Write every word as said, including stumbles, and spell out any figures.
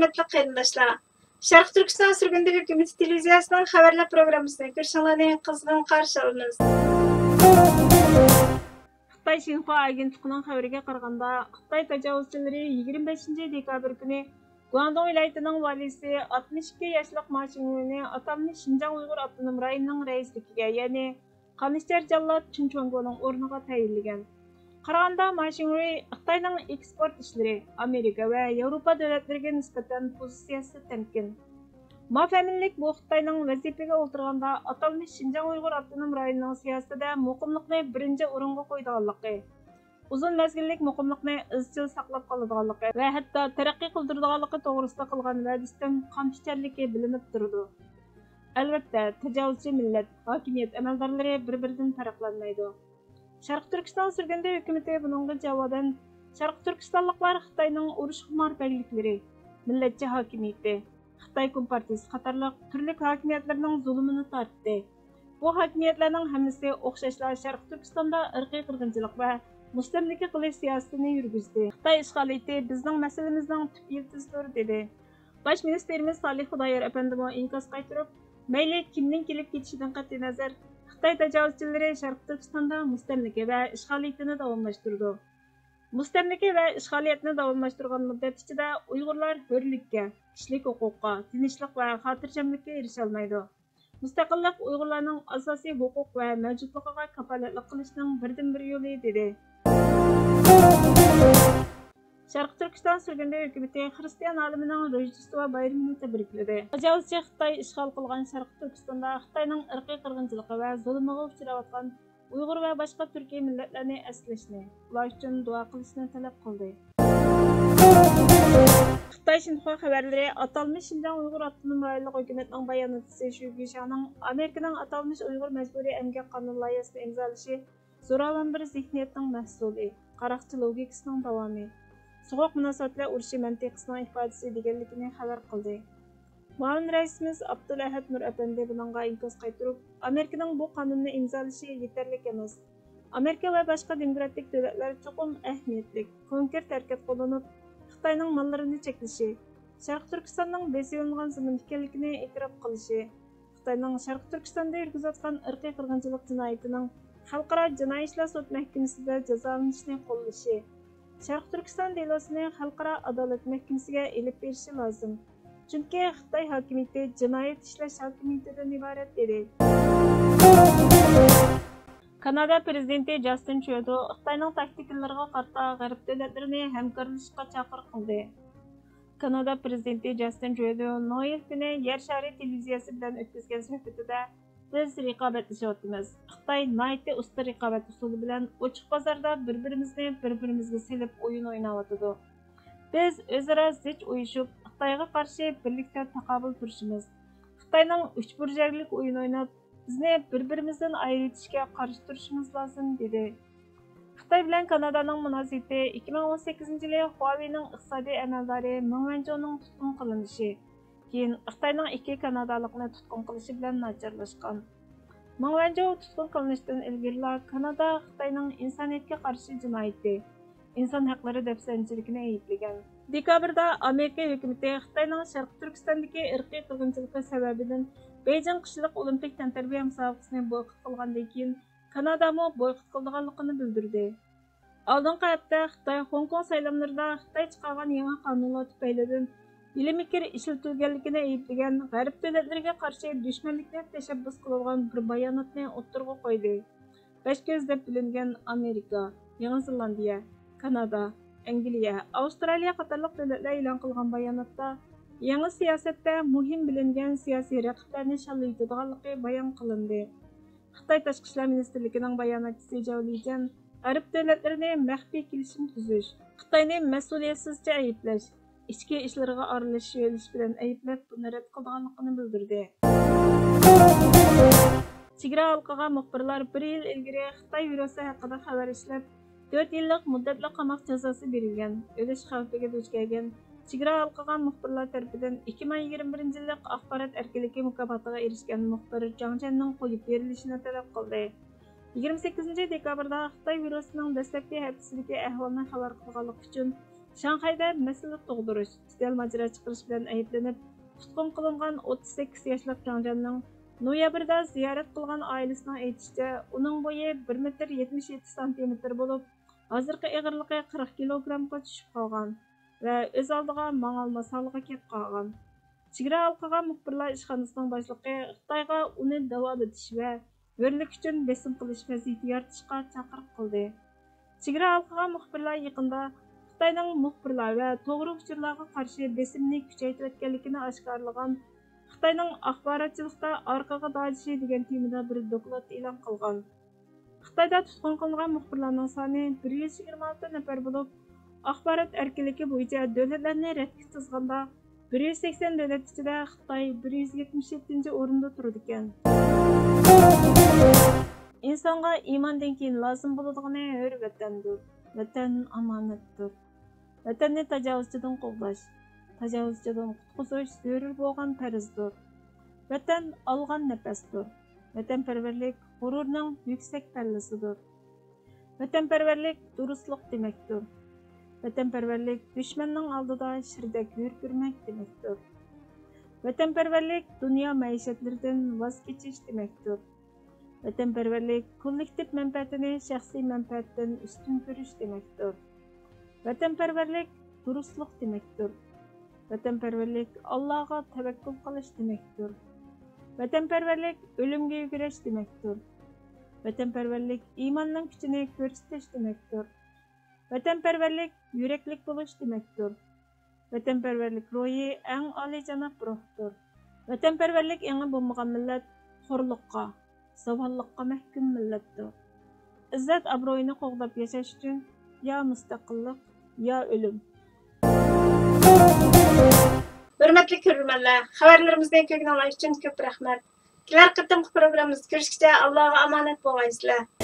ھۆرمەتلىك قېرىنداشلار، شەرقىي تۈركىستان سۈرگۈندە ھۆكۈمىتى تېلېۋىزىيەسىنىڭ خەۋەرلەر پروگراممىسىنى كۆرۈشۈڭلارنى قىزغىن قارشى ئالىمىز. خىتاي شىنخۇا ئاگېنتلىقىنىڭ خەۋىرىگە قارىغاندا، خىتاي تاجاۋۇزچىلىرى يىگىرمە بەشىنچى دېكابىر كۈنى گۇاڭدۇڭ ۋىلايىتىنىڭ ۋالىيسى ئاتمىش ئىككى ياشلىق ما شىڭرۇينى ئاتالمىش شىنجاڭ ئۇيغۇر ئاپتونوم رايونىنىڭ رەئىسلىكىگە، يەنى قانىشچەر جاللات چېن چۈەنگونىڭ ئورنىغا تەيىنلىگەن. قارىغاندا، ما شىڭرۇي خىتاينىڭ ئېكسپورت ئىشلىرى ئامېرىكا ۋە ياۋروپا دۆلەتلىرىگە نىسبەتەن پوزىتسىيەسى تەمكىن. ما فەمىنلىك بۇ خىتاينىڭ ۋەزىپىگە ئولتۇرغاندا ئاتالمىش شىنجاڭ ئۇيغۇر ئاپتونوم رايونىنىڭ سىياسىتىدە مۇقىملىقنى بىرىنچى ئورۇنغا قويىدىغانلىقى، ئۇزۇن مەزگىللىك مۇقىملىقنى ئىزچىل ساقلاپ قالىدىغانلىقى ۋە ھەتتا تەرەققىي قىلدۇرىدىغانلىقى توغرىسىدا قىلغان ۋەدىسىدىن قان ئىچەرلىكى بىلىنىپ تۇرىدۇ. ئەلۋەتتە، تاجاۋۇزچى مىللەت، ھاكىمىيەت ئەمەلدارلىرى بىر-بىرىدىن پەرقلەنمەيدۇ. شەرقىي تۈركىستان سۈرگۈندە ھۆكۈمىتى بۇنىڭغا جاۋابەن، شەرقىي تۈركىستانلىقلار خىتاينىڭ ئۇرۇشخۇمار بەگلىكلىرى، مىللەتچى ھاكىمىيىتى، خىتاي كومپارتىيىسى قاتارلىق تۈرلۈك ھاكىمىيەتلەرنىڭ زۇلۇمىنى تارتتى. بۇ ھاكىمىيەتلەرنىڭ ھەممىسى ئوخشاشلا شەرقىي تۈركىستاندا ئىرقىي قىرغىنچىلىق ۋە مۇستەملىكە قىلىش سىياسىتىنى يۈرگۈزدى. خىتاي ئىشغالىيىتى بىزنىڭ مەسىلىمىزنىڭ تۈپ يىلتىزىدۇر، دېدى. باش مىنىستىرىمىز سالىھ خۇدايار ئەپەندىمۇ ئىنكاس قايتۇرۇپ، مەيلى كىمنىڭ كېلىپ كېتىشىدىن قەتئىينەزەر، خىتاي تاجاۋۇزچىلىرى شەرقىي تۈركىستاندا مۇستەملىكە ۋە ئىشغالىيىتىنى داۋاملاشتۇرىدۇ. مۇستەملىكە ۋە ئىشغالىيەتنى داۋاملاشتۇرغان مۇددەت ئىچىدە ئۇيغۇرلار ھۆرلۈككە، كىشىلىك ھوقۇققا، تىنچلىق ۋە خاتىرجەملىككە ئېرىشەلمەيدۇ. مۇستەقىللىق ئۇيغۇرلارنىڭ ئاساسىي ھوقۇق ۋە مەۋجۇتلۇقىغا كاپالەتلىك قىلىشنىڭ بىردىنبىر يولى، دېدى. شەرقىي تۈركىستان سۈرگۈندە ھۆكۈمىتى خىرىستىيان ئالىمىنىڭ روژدېستۋا بايرىمىنى تەبرىكلىدى. تاجاۋۇزچى خىتاي ئىشغال قىلغان شەرقىي تۈركىستاندا خىتاينىڭ ئىرقىي قىرغىنچىلىقى ۋە زۇلۇمىغا ئۇچراۋاتقان ئۇيغۇر ۋە باشقا تۈركىي مىللەتلەرنى ئەسلەشنى، ئۇلار ئۈچۈن دۇئا قىلىشنى تەلەپ قىلدى. خىتاي شىنخۇا خەۋەرلىرى ئاتالمىش شىنجاڭ ئۇيغۇر ئاپتونوم رايونلۇق ھۆكۈمەتنىڭ باياناتچىسى شۈ گۈشياڭنىڭ ئامېرىكىنىڭ ئاتالمىش ئۇيغۇر مەجبۇرىي ئەمگەك قانۇن لايىھەسىنى ئىمزالىشى زوراۋان بىر زېھنىيەتنىڭ مەھسۇلى، قاراقچى لوگىكىسىنىڭ داۋامى، سوغۇق مۇناسىۋەتلەر ئۇرۇشى مەنتىقىسىنىڭ ئىپادىسى دېگەنلىكىنى خەۋەر قىلدى. مۇئاۋىن رەئىسىمىز ئابدۇلئەھەد نۇر ئەپەندى بۇنىڭغا ئىنكاس قايتۇرۇپ، ئامېرىكىنىڭ بۇ قانۇننى ئىمزالىشى يېتەرلىك ئەمەس. ئامېرىكا ۋە باشقا دېموكراتىك دۆلەتلەر چوقۇم ئەھمىيەتلىك، كونكرېت ھەرىكەت قوللىنىپ، خىتاينىڭ ماللىرىنى چەكلىشى، شەرقىي تۈركىستاننىڭ بېسىۋېلىنغان زېمىن ئىكەنلىكىنى ئېتىراپ قىلىشى، خىتاينىڭ شەرقىي تۈركىستاندا يۈرگۈزۈۋاتقان ئىرقىي قىرغىنچىلىق جىنايىتىنىڭ خەلقئارا جىنايى ئىشلار سوت مەھكىمىسىدە جازالىنىشىنى قوللىشى، شەرقىي تۈركىستان دېلوسىنى خەلقئارا ئادالەت مەھكىمىسىگە ئېلىپ بېرىشى لازىم. چۈنكى خىتاي ھاكىمىيىتى جىنايەت ئىشلەش ھاكىمىيىتىدىن ئىبارەت، دېدى. كانادا پىرېزىدېنتى جاستىن ترۇدو خىتاينىڭ تاكتىكىلىرىغا قارىتا غەرب دۆلەتلىرىنى ھەمكارلىشىشقا چاقىرىق قىلدى. كانادا پىرېزىدېنتى جاستىن ترۇدو نويابىر كۈنى يەر شارى تېلېۋىزىيەسى بىلەن ئۆتكۈزگەن سۆھبىتىدە، بىز رىقابەتلىشىۋاتىمىز. خىتاي ناھايىتى ئۇستا رىقابەت ئۇسۇلى بىلەن ئوچۇق بازاردا بىر-بىرىمىزنى بىر-بىرىمىزگە سېلىپ ئويۇن ئويناۋاتىدۇ. بىز ئۆزئارا زىچ ئۇيۇشۇپ، خىتايغا قارشى بىرلىكتە تاقابىل تۇرۇشىمىز. خىتاينىڭ ئۈچ بۇرجەكلىك ئويۇن ئويناپ، بىزنى بىر-بىرىمىزدىن ئايرىۋېتىشكە قارشى تۇرۇشىمىز لازىم، دېدى. خىتاي بىلەن كانادانىڭ مۇناسىۋىتى ئىككى مىڭ ئون سەككىزىنچى يىلى خۇاۋېينىڭ ئىقتىسادىي ئەمەلدارى مېڭ ۋەنجۇنىڭ تۇتقۇن قىلىنىشى، كېيىن خىتاينىڭ ئىككى كانادالىقنى تۇتقۇن قىلىشى بىلەن ناچارلاشقان. مېڭ ۋەنجۇ تۇتقۇن قىلىنىشتىن ئىلگىرىلا كانادا خىتاينىڭ ئىنسانىيەتكە قارشى جىنايىتى، ئىنسان ھەقلىرى دەپسەندىچىلىكىنى ئەيىبلىگەن. دېكابىردا ئامېرىكا ھۆكۈمىتى خىتاينىڭ شەرقىي تۈركىستاندىكى ئىرقىي قىرغىنچىلىقى سەۋەبىدىن بېيجىڭ قىشلىق ئولىمپىك تەنتەربىيە مۇسابىقىسىنى بويكوت قىلغاندىن كېيىن، كانادامۇ بويكوت قىلىدىغانلىقىنى بىلدۈردى. ئالدىنقى ھەپتە خىتاي خوڭكوڭ سايلاملىرىدا خىتاي چىقارغان يېڭى قانۇنلار تۈپەيلىدىن ھىيلە-مىكىر ئىشلىتىلگەنلىكىنى ئەيىبلىگەن غەرب دۆلەتلىرىگە قارشى دۈشمەنلىكنى تەشەببۇس قىلىدىغان بىر باياناتنى ئوتتۇرىغا قويدى. بەش كۆز دەپ بىلىنگەن ئامېرىكا، يېڭى زېلاندىيە، كانادا، ئەنگلىيە، ئاۋسترالىيە قاتارلىق دۆلەتلەر ئېلان قىلغان باياناتتا، يېڭى سىياسەتتە مۇھىم بىلىنگەن سىياسىي رەقىبلەرنى شاللىۋېتىدىغانلىقى بايان قىلىندى. خىتاي تاشقى ئىشلار مىنىستىرلىكىنىڭ باياناتچىسى جاۋ لىجيەن غەرب دۆلەتلىرىنى مەخپىي كېلىشىم تۈزۈش، خىتاينى مەسئۇلىيەتسىزچە ئەيىبلەش، ئىچكى ئىشلىرىغا ئارىلىشىش بىلەن ئەيىبلەپ، بۇنى رەت قىلىدىغانلىقىنى بىلدۈردى. چېگرا ھالقىغان مۇخبىرلار بىر يىل ئىلگىرى خىتاي ۋىرۇسى ھەققىدە خەۋەر ئىشلەپ، تۆت يىللىق مۇددەتلىك قاماق جازاسى بېرىلگەن، ئۆلۈش خەۋپىگە دۇچ كەلگەن، چېگرا ھالقىغان مۇخبىرلار تەرىپىدىن ئىككى مىڭ يىگىرمە بىرىنچى يىللىق ئاخبارات ئەركىنلىكى مۇكاپاتىغا ئېرىشكەن مۇخبىر جاڭ چيەننىڭ قويۇپ بېرىلىشىنى تەلەپ قىلدى. يىگىرمە سەككىزىنچى دېكابىردا خىتاي ۋىرۇسىنىڭ دەسلەپكى ھەپتىسىدىكى ئەھۋالنى خەۋەر قىلغانلىقى ئۈچۈن، شاڭخەيدە مەسىلە تۇغدۇرۇش، جېدەل ماجىرا چىقىرىش بىلەن ئەيىبلىنىپ، تۇتقۇن قىلىنغان ئوتتۇز سەككىز ياشلىق جاڭ جيەننىڭ نويابىردا زىيارەت قىلغان ئائىلىسىنىڭ ئېيتىشىچە، ئۇنىڭ بويى بىر مېتىر يەتمىش يەتتە سانتىمېتىر بولۇپ، ھازىرقى ئېغىرلىقى قىرىق كىلوگرامغا چۈشۈپ قالغان ۋە ئۆزئالدىغا ماڭالماس ھالغا كەپ قالغان. چېگرا ھالقىغا مۇخبىرلار ئىشخانىسىنىڭ باشلىقى خىتايغا ئۇنى داۋالىتىش ۋە ھۆرلۈك ئۈچۈن بېسىم قىلىش ۋەزىيىتى يارىتىشقا چاقىرىق قىلدى. چېگرا ھالقىغا مۇخبىرلار يېقىندا خىتاينىڭ مۇخبىرلار ۋە توغرا ئۇچۇرلارغا قارشى بېسىمنى كۈچەيتىۋەتكەنلىكىنى ئاشكارىلىغان خىتاينىڭ ئاخباراتچىلىقتا ئارقىغا داجىشى دېگەن تېمىدا بىر دوكلات ئېلان قىلغان. خىتايدا تۇتقۇن قىلىنغان مۇخبىرلارنىڭ سانى بىر يۈز يىگىرمە ئالتە نەپەر بولۇپ، ئاخبارات ئەركىنلىكى بويىچە دۆلەتلەرنى رەتكە تىزغاندا، بىر يۈز سەكسەن دۆلەت ئىچىدە خىتاي بىر يۈز يەتمىش يەتتىنچى ئورۇندا تۇرىدىكەن. ئىنسانغا ئىماندىن كېيىن لازىم بولىدىغىنى ھۆر ۋەتەندۇر. ۋەتەن ئامانەتتۇر. ۋەتەننى تاجاۋۇزچىدىن قوغداش، تاجاۋۇزچىدىن قۇتقۇزۇش زۆرۈر بولغان پەرزدۇر. ۋەتەن ئالغان نەپەستۇر. ۋەتەنپەرۋەرلىك غۇرۇرنىڭ يۈكسەك پەللىسىدۇر. ۋەتەنپەرۋەرلىك دۇرۇسلۇق دېمەكتۇر. ۋەتەنپەرۋەرلىك دۈشمەننىڭ ئالدىدا شىردەك ھۆركىرىمەك دېمەكتۇر. ۋەتەنپەرۋەرلىك دۇنيا مەئىشەتلىرىدىن ۋاز كېچىش دېمەكتۇر. ۋەتەنپەرۋەرلىك كوللېكتىپ مەنپەئەتىنى شەخسىي مەنپەئەتتىن ئۈستۈن كۆرۈش دېمەكتۇر. ۋەتەنپەرۋەرلىك دۇرۇسلۇق دېمەكتۇر. ۋەتەنپەرۋەرلىك ئاللاغا تەۋەككۈل قىلىش دېمەكتۇر. ۋەتەنپەرۋەرلىك ئۆلۈمگە يۈگرەش دېمەكتۇر. ۋەتەنپەرۋەرلىك ئىماننىڭ كۈچىنى كۆرسىتىش دېمەكتۇر. ۋەتەنپەرۋەرلىك يۈرەكلىك بولۇش دېمەكتۇر. ۋەتەنپەرۋەرلىك روھى ئەڭ ئالىيجاناب روھتۇر. ۋەتەنپەرۋەرلىك ئېڭى بولمىغان مىللەت خورلۇققا، زاۋاللىققا مەھكۇم مىللەتتۇر. ئىززەت-ئابرۇيىنى قوغداپ ياشاش ئۈچۈن يا مۇستەقىللىق، يا ئۆلۈم. ھۆرمەتلىك كۆرۈرمەنلەر، خەۋەرلىرىمىزنى كۆرگىنىڭلار ئۈچۈن كۆپ رەھمەت. كېلەر قېتىمقى پروگراممىمىزدا كۆرۈشكىچە ئاللاغا ئامانەت بولغايسىلەر.